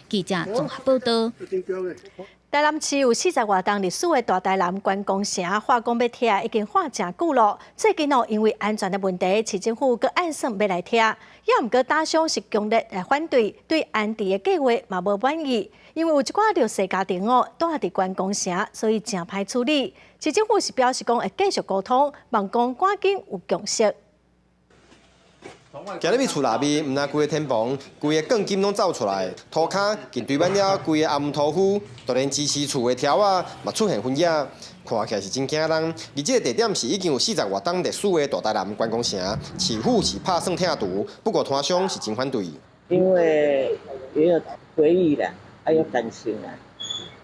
記者綜合報道。台南市有40外冬歷史的大台南關公城，話講欲拆已經話誠久囉。最近哦，因為安全的問題，市政府閣按算欲來拆，也毋過打商是強烈來反對，對安置的計劃嘛無滿意。因為有一寡弱勢家庭哦，蹛佇關公城，所以誠歹處理。市政府是表示講會繼續溝通，望講趕緊有共識。行入去厝內面，毋但規个天棚、規个鋼筋攏走出來，塗跤更堆滿了規个阿姆屠夫，就連支持厝的柱仔嘛出現分野，看起來是真驚人。而這个地點是已經有40外冬歷史的大台南關公城，市府是拍算拆除，不過攤商是真反對。因為也有回憶啦，還有感情啦。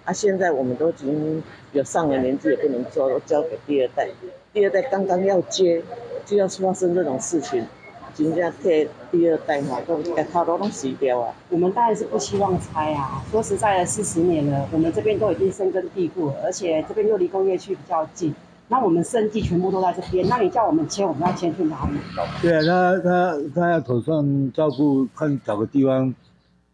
啊，現在我們都已經有上了年紀，也不能做，都交給第二代。第二代剛剛要接，就要發生這種事情。真正替第二代吼，都頭路攏死掉啊！我們當然是不希望拆啊。說實在的，40年了，我們這邊都已經深根蒂固了，而且這邊又離工業區比較近，那我們生計全部都在這邊。那你叫我們遷，我們要遷去哪裡？對啊，他要妥善照顧，看找個地方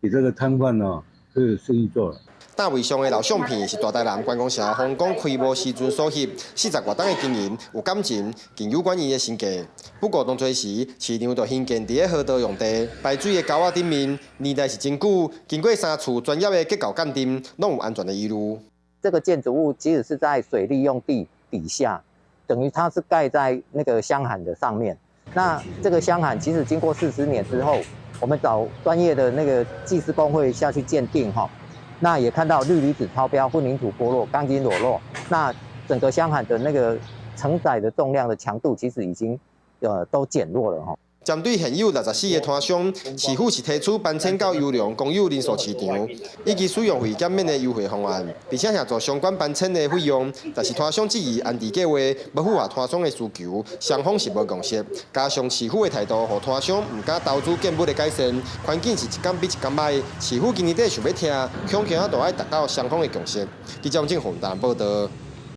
給這個攤販哦，這個生意做了。大位上的老相片是大台南關公城皇宮開幕時陣所翕，40外冬的經營有感情，更有關𪜶的身價。不過當初時，市場就興建佇咧河道用地排水的溝仔頂面，年代是真久，經過三次專業的結構鑑定，攏有安全的疑慮。這個建築物即使是在水利用地底下，等於它是蓋在那個箱涵的上面。那這個箱涵其實經過40年之後，我們找專業的那個技師工會下去鑑定哈。那也看到氯離子超標、混凝土剝落、鋼筋裸露，那整個箱涵的那個承載的重量的強度，其實已經都減弱了哈。針對現有64個攤商，市府是提出搬遷到優良公有零售市場，以及使用費減免的優惠方案，並且協助相關搬遷的費用。但是攤商質疑安置計劃無符合攤商的需求，雙方是無共識。加上市府的態度，予攤商毋敢投資建物的改善，環境是一工比一工䆀。市府今年底想欲拆，恐驚都愛達到雙方的共識。記者王正宏台南報道。